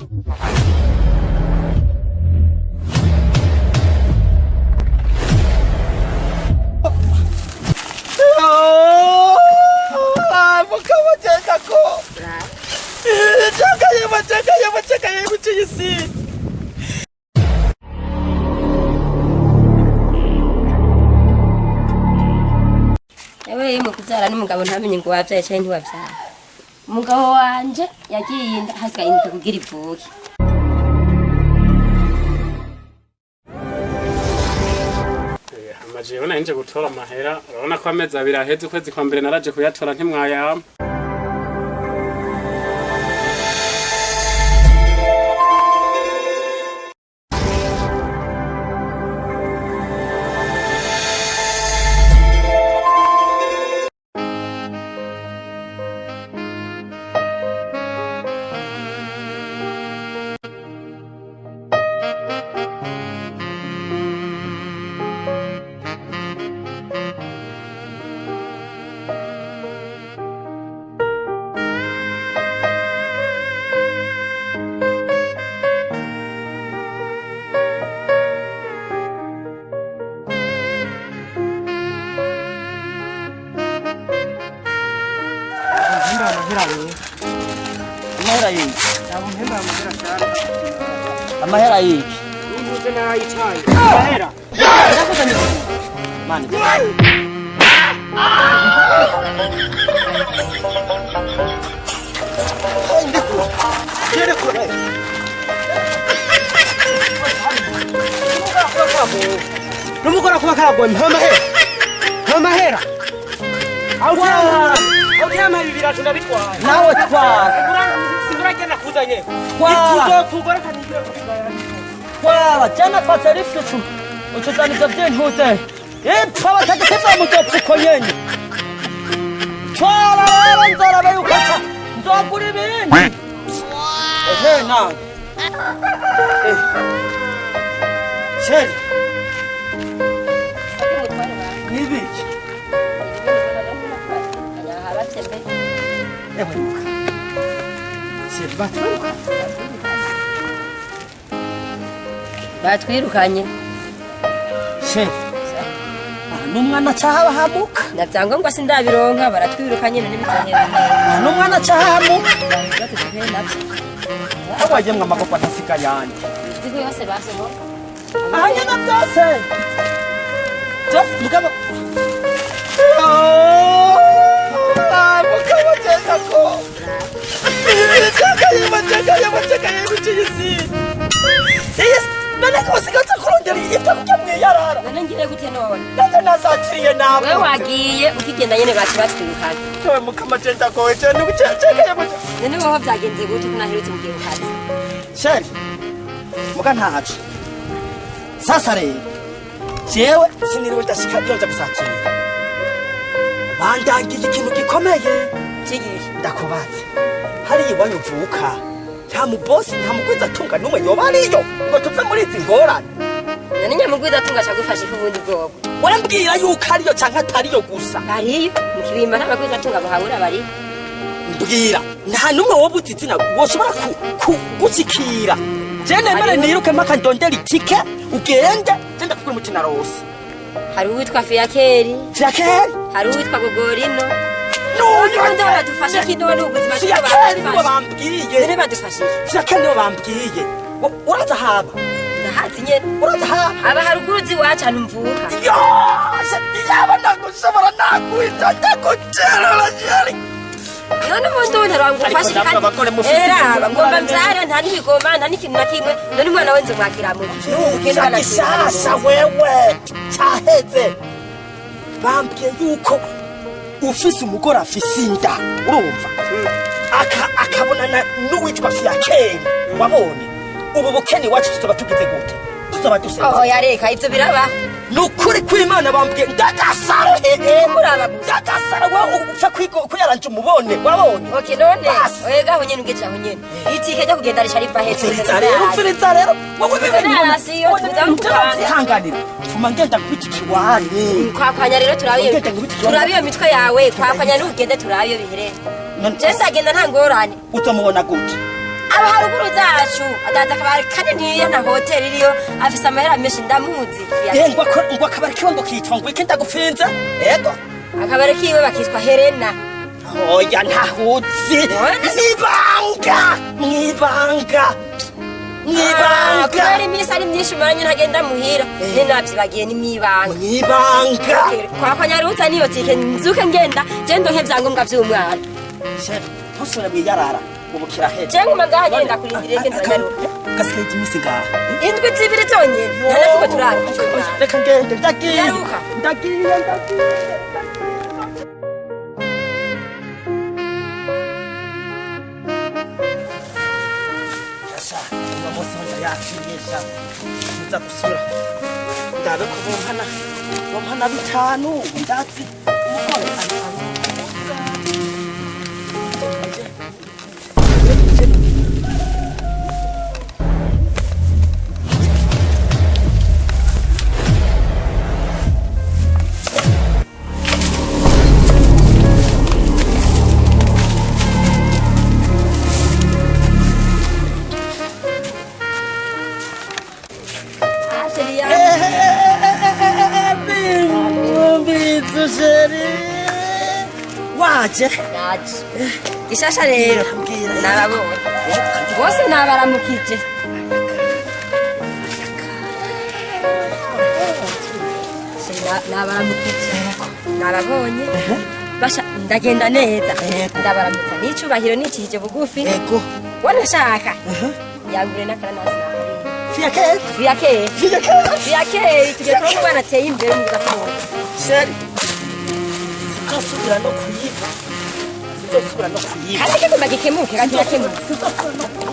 Ewe mu kubyara n'umugabo ntamenye ngo wabyaye cyangwa ntiwabyara. Umugabo wanje yagiye inda hasigaye indwi kugira ivuke. Amajewe nanje gutora amahera, urabona ko amezi abiri aheze, ukwezi kwa mbere naraje kuyatora ntimwayampa. Amahera yiki? Amahera yiki? Amahera. Mani. Numugora kuba karagoye mpa amahera. Mpa amahera. Aho ibi birato ndabitwara. Nawe twara. Singura nakuzanye. Twara. Tuzokugora kanigire kubigaya. Twara. Jana twatse lift tu. Ucuzana ivyo vy'intuze. Ipfa batagisiva muzopfa nyene. Twara rero nzorabe yuko nca. Nzogura ibindi. Ehe nawe. Eh. Sheri, nibiki? Ewe Luka. Sheri batwiruka. Batwirukanye. Sheri. Aha n'umwana acahabahamuka. Na byangombwa sindabironka, baratwirukanye none bizongera. Aha n'umwana acahahamuka. Ibibazo duhuye navyo. Aho wajyemwe amaboko atasiga ayandi. Imizigo yose basohoka. Aha nyene byose. Byose mugabo. Mugabo cyenda ko. None ko usigaye kurondera ibyo kurya mwiyarara. None ngire gute none? Nanjye nazakiriye nawe. Wewe wagiye ukigenda nyene bacu batwirukanye. Ewe mukama cyenda ko cyenda ucecekeye. None wowe byagenze gute ko naherutse mugiye kukazi? Sheri, muga ntaco. Sasa rero, jewe siniriwe ndashika byonja gusakira. Bandangiye ikintu gikomeye. Kigiye. Ndakubaze. Hariya iwanyu uvuka, nta mubosi nta mugwiza atunga n'umwe yoba ariyo ngo tuve muri izi ngorane. None nyamugwiza atunga acagufasha iki ubundi bwoko? Warambwira yuko ariyo canke atariyo gusa. Bariyo mu kibimba nta bagwiza atunga buhabura bariyo. Mbwira, nta n'umwe woba uzi izina woshobora gushikira. Je nemere niruke mpaka ndondere itike ugende, je ndakugura umuti narose. Hari uwitwa Fiakeri, Fiakeri? hari uwitwa Gogorino. N'uyu None badufasha iki none ubuzima Fiakeri niwe bambwiye. None badufasha iki? Fiakeri niwe bambwiye. Uraza haba? Ndahazi nyene. Uraza haba? Aba haruguru uzi iwacu ahantu mvuka. Yose, iyaba nagushobora nakwita ndaguterura Sheri. None ubundi ubu ntarangufasha Ariko namwe abagore mufise Era, ibintu ngomba mbyare nta n'ibigoma nta n'ikintu na kimwe. None umwana we nzomwakira mu Nuza gishasha wewe caheze. Bambwiye yuko ufise umugore afise inda, urumva? Akabonana n'uwitwa Fiakeri, wabonye? Ubu bukene iwacu tuzoba tugize gute? Tuzoba dusenze. Oh yareka ivyo biraba. Nukuri kw'Imana bambwiye ndagasaro hehe. Muraba gusa. Ndagasaro wewe upfa kwiyaranje umubone, wabonye? Okay none Basi. wega aho nyene ugejeje aho nyene. Itike ryo kugenda rica riva hejuru. Umviriza rero, umviriza rero. Wowe Nasi yo tuza muganga. Ntihanganira. Fuma ngenda kubita ikiwani. Kwakwanya rero turabiyo. Ugenda ngo ubite Turabiyo mitwe yawe, kwakwanya n'ugende turabiyo bihere. None Je ndagenda nta ngorane. Uzomubona gute? Aba haruguru zacu adaza akabari kaniniya na hoteli iriyo, afise amahera menshi, ndamuzi. Eh, ngo akabari kiwe ngo kitwa ngo iki? Ndagupfinze, ego. Akabari kiwe bakitwa Helena. Oya, ntahuzi. Mwibanga, mwibanga, mwibanga. Kubera iminsi ari myinshi umaranye ntagenda muhira, ni navyibagiye, ni mwibanga. Mwibanga. Kwa Nyaruta niyo tike, nzuke ngenda je ndonke vyangombwa vy'umwana. Shefu, ntusubire mwiyarara, ubu kiraheze. Je nguma ngaha nyene, ndakurindiriye, ngenda Nyaruta. Gasigaye iminsi ngaha. Indwi 2 zonyene, nta na kimwe turara. Reka ngende, ndagiye. Nyaruka. Ndagiye, ndagiye. Sha, uno munsi ho ndayakinyesha nza gusubira ndabe ko bompana 5, ndazi umugore Ah, chérie yanjye. Bimbizu chérie, waje. Naje gishasha rero. Mbwira. Nababonye bose, nabaramukije. Chérie, nabaramukije, nababonye basha, ndagenda neza. Yego. Ndabaramutsa n'icubahiro, nicishije bugufi. Ego. Wanashaka yangure n'akaranasi nakariye. Fiyakeri. Fiyakeri. Fiyakeri. Fiyakeri, tugiye kubona umwana ateye imbere mu gatondo. Chérie, sinzosubira no kuyiba, sinzosubira no kuyiba. Kandi kigomba gikemuke, kandi kirakemutse. Sinzosubira no kuyiba.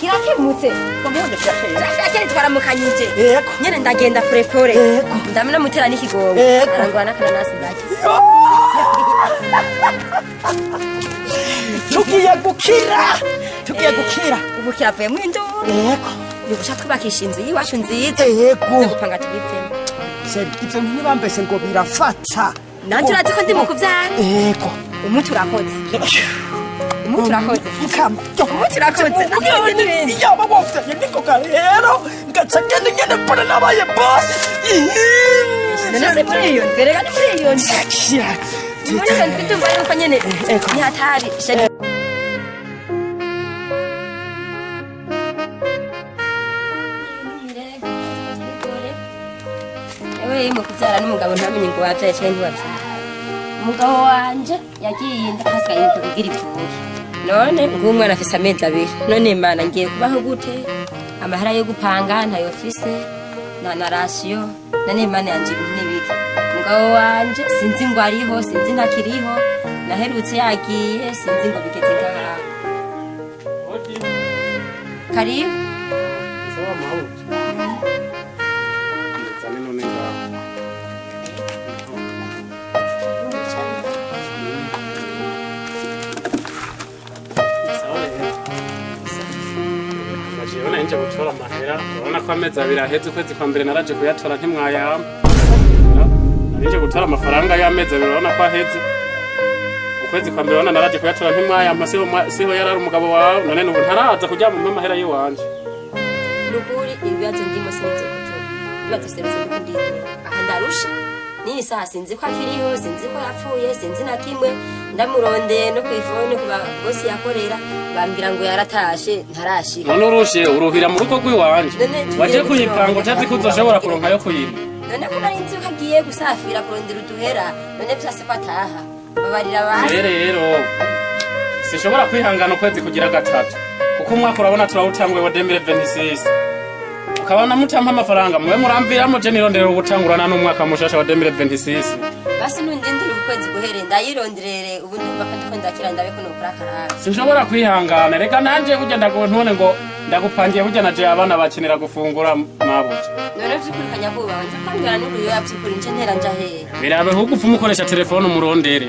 Kirakemutse. Mbone fiyakeri. Fiyakeri, twaramukanyije. Yego. Nyene ndagenda purepure. Yego. Ndamena n'ikigongo. Yego. Arangwa n'akananasi ndake. Tugiye gukira, tugiye gukira. Ubu kiravuyemo induru. Yego. Ni guca twubakisha inzu y'iwacu nziza. Yego. Zo gupanga tubivemo. Chérie, ivyo ntibambeshe ngo birafata. Nanje urazi ko ndi mu kuvyara. Yego. Umuti urakoze, umuti urakoze. Mukama. Umuti urakoze. Yaba wofutanye ningoga rero ngaca ngende ngende mbona nabaye bosi. None se muri iyo ndwi, rega ni muri iyo ndwi, muri iyo ndwi ndumva yuko nyene ni hatari chérie. Ewe, mu kubyara n'umugabo ntamenye ngo wabyaye cyangwa ntiwabyaye. Umugabo wanje yagiye inda hasigaye indwi kugira ivuke, none nguwo umwana afise amezi 2. None Imana, ngiye kubaho gute? Amahera yo gupanga ntayo mfise, nta na ration. None Imana yanje, ibintu n'ibiki? Umugabo wanje sinzi ngo ariho, sinzi ntakiriho, naherutse yagiye, sinzi ngo bigeze ngaha. Odi. Karibu. Sawa mahoro. Nzane none ngaho. Sawa rero. Jewe nanje gutora amahera, urabona ko amezi 2 aheze, ukwezi kwa mbere naraje kuyatora ntimwayampa. Nanje gutora amafaranga y'amezi 2, urabona ko aheze. Ukwezi kwa mbere urabona naraje kuyatora ntimwayampa, siho yarari umugabo wawe, none n'ubu ntaraza kugira ngo mumpe amahera y'iwanje. Nukuri ibibazo ndimo sinivyo kuvuga, ibibazo serutse ndiko nditura aha, ndarusha n'iyi saha, sinzi ko akiriho, sinzi ko yapfuye, sinzi na kimwe. Ndamurondeye no kw'ifone ku bosi yakorera, bambwira ngo yaratashe, ntarashika. None urushe uruhira mu rugo rw'iwanje. None tugiye Waje kuyipanga utazi ko uzoshobora kuronka yo kuyima. None ko nari nzi ko agiye gusafira kurondera uduhera, none vyase ko ataha, babarira basi. Rero sinshobora kwihangana ukwezi kugira gatatu, kuko umwaka urabona turawutanguye wa 2026, ukabona mutampa amafaranga, mube muramviramo, je nirondera ugutangurana n'umwaka mushasha wa 2026. Basi nundindira ukwezi guhere, ndayironderere. Ubu ndumva ko ndiko ndakira, ndabe ko nokora akarabe. Sinshobora kwihangana, reka nanje burya ntone ngo ndagupangiye, burya naje abana bakenera gufungura mabuja. None vy'ukuri kanyakubahwa, nza kwambwira n'uruyoya, vy'ukuri nce ntera nja hehe? Birabe ahubwo upfume ukoresha telefone umurondere.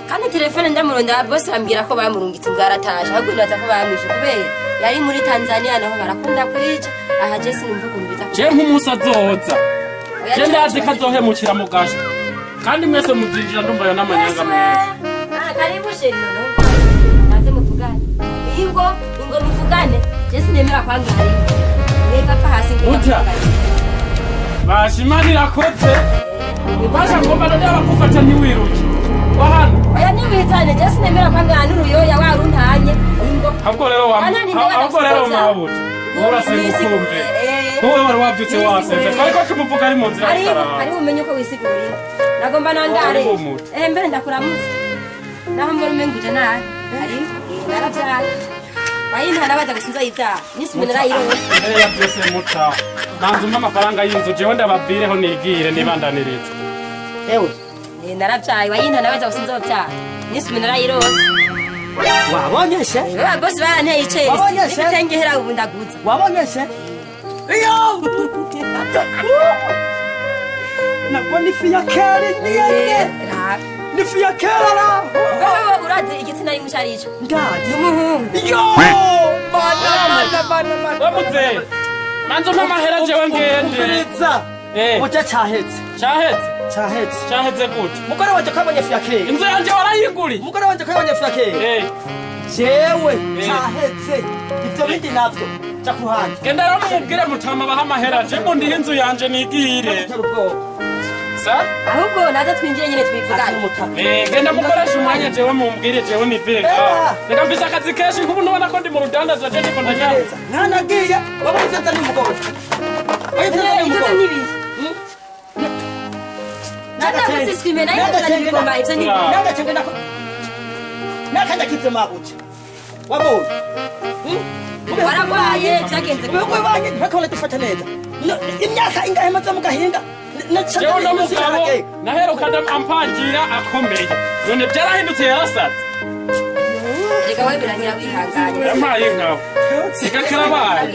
Kandi telefone ndamurondera, bose bambwira ko bamurungitse ngo yaratashe, ahubwo nibaza ko bamwishe kubera yari muri Tanzania, naho barakunda kwica. Aha je sinumva ukuntu biza. Je nk'umunsi azoza, Oya, je ndazi ko azohemukira mu gasho, kandi mwese muzinjira, ndumva yo n'amanyanga meza. Ah, karibu chérie, noneho naze muvugane. Ingo, ingo muvugane. tubivugane. Je sinemera kwangara. Reka pfa hasi ngo Uta. Basha Imana irakoze. Basha ngomba none abakufata ntiwiruke. Wa hano. Oya niwizane, je sinemera kwangara n'uruyoya waruntanye. Ingo. Ahubwo rero wa Ana ni ndabona ahubwo rero gusoza. mabuja. Wowe urasenga ukumve. Wowe wari wabyutse wasenze. Twari ko tumuvuga ari mu nzira Ari y'isaraba. ari bumenye uko wisigurira. Nagomba nangare. Ari bumuta. Eh, mbere ndakuramutse. Naho mbona umenguje nabi. Ari naravyaye. Wayintana baza gusinza yivyaha. Nisi narayirose. Mbere ya byose muta. Banza umpe amafaranga y'inzu jewe ndababwireho nigire nibandanirize. Ewe. Eh, naravyaye wayintana baza gusinza yivyaha. Nisi narayirose. Wabonye se? Ba bosi baranteye icesi. Wabonye se? N'ibitenge hera ubu ndaguza. Wabonye se? Iyo! Nabwo ni fiyakeri nyene. Raba. Ni fiyakeri araho. Wewe urazi igitsina y'umuco ari ico. Ndazi. N'umuhungu. Iyo! Mana mana mana mana. We muzehe. Banza umpe amahera jewe ngende. Umviriza. Eh. Burya caheze. Caheze. Caheze. Caheze gute? Umugore wanje ko yabonye fiyakeri. Inzu yanje warayiguriye. Umugore wanje ko yabonye fiyakeri. Eh. Jewe Eh. caheze. Ivyo bindi navyo. Ja ku ruhande. Genda rero mumubwire mutama baha amahera je mundihe inzu yanje nigire. Gutera ubwoba. Sa? Ahubwo naze twinjire nyine Atari twivugane. umutaka. Eh, genda mukoresha umwanya jewe mumbwire jewe nivire ngaho. Reka mfise akazi kenshi nk'ubu ntubona ko ndi mu rudandazo je ndiko ndanyara. Neza. Ntanagiye. Wabonye ivyo nzaniye umugore. Wabonye ivyo nzaniye Ivyo umugore. n'ibihe. Nadakoze iswime nayo ndazana ibigoma ivyo ni Ah. Nagacenge nako. Nakajya kivyo mabuja. Wabonye. waragwaye byagenze gute? Wewe banye ntibakabona dufata neza. Imyaka ingahe maze mu gahinga? Jewe uno mugabo naheruka ampangira akomeye. None byarahindutse yarasatse. Reka wewe birangira wihanganye. Yampaye inkawe. Reka karabaye.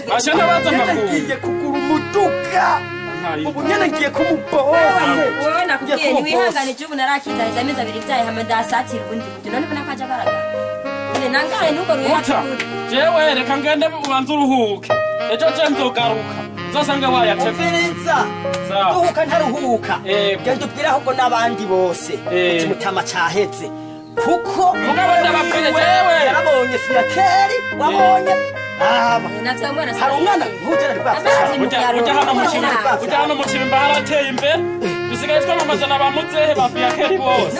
Basha ndabaza amakuru. Ngiye kugura umuduga. Yampaye Ubu inka. nyene ngiye kumubose. Wewe nakubwiye ntiwihangane je ubu narakizahiza amezi abiri vyaye hama ndasatira ubundi buryo none ubona ko aje agaragara. None nangare nuko Muta, jewe reka ngende ubanze uruhuke. Ejo je nzogaruka. Nzosanga wayatevye. Umviriza. Sawa. Ruhuka ntaruhuka. Yego. Genda ubwire ahubwo n'abandi bose. Eh. Uti mutama caheze. Kuko Mugabo ndababwire jewe. yarabonye fiyakeri wabonye. Aba. Navyo umwana Hari umwana nk'ujya ari bwafashe. Ujya hano mu kibimba, ujya hano mu kibimba harateye imbere. Dusigaye twamamaza na ba muzehe ba fiyakeri bose.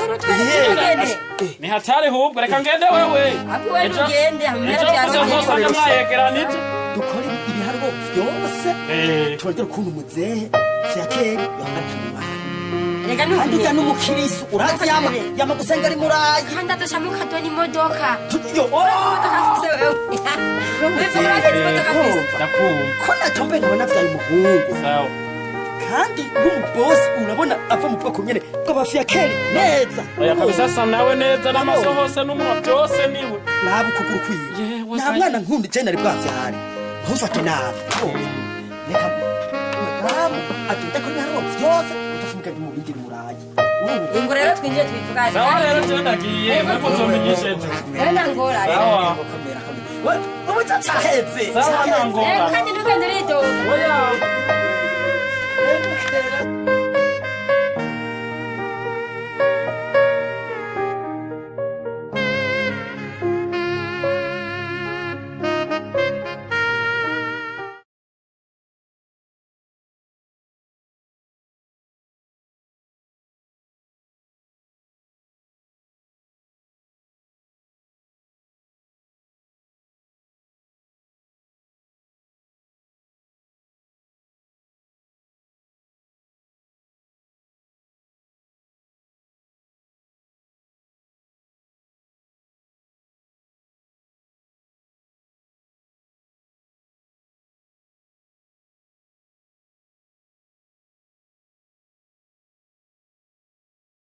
Ugende. Ni hatari hubwo reka ngende wewe. Ahubwo wewe ugende hama Ejo byaro. uzosanga mwayegeranije. Dukore ibiharuro byose. Eh. Turondere ukuntu muzehe fiyakeri yohagarika mu bantu. Reka Kandi ujya nukunye. n'umukirisu urazi yama yama gusenga ari murayi. Kandi adashamo kadoni imodoka. Tuyo. Imodoka afise wewe. Wewe urazi imodoka afise. Ndakumva. Ko natombe nkabona vyaye umuhungu. Sawa. Kandi nk'umubosi urabona ava mu bwoko nyene bw'abafiyakeri neza. Oya kabisa asa nawe neza n'amaso hose n'umunwa byose niwe. Nabi ukuguru kwiwe. Yewe, Nta mwana nkundi je nari bwavyare. Ntumfate nabi. Reka madamu agende kuri ibiharuro vyose utofunika mu bindi murayi. Urumva? Ingo rero twinjire twivugane. Sawa rero je ndagiye mwebwe uzomenyesha ejo. Rero nangorane. Sawa. Komera, komera. Ubu caheze. Sawa Eh, nangora. kandi ntugende uridoga. Oya. Caheze.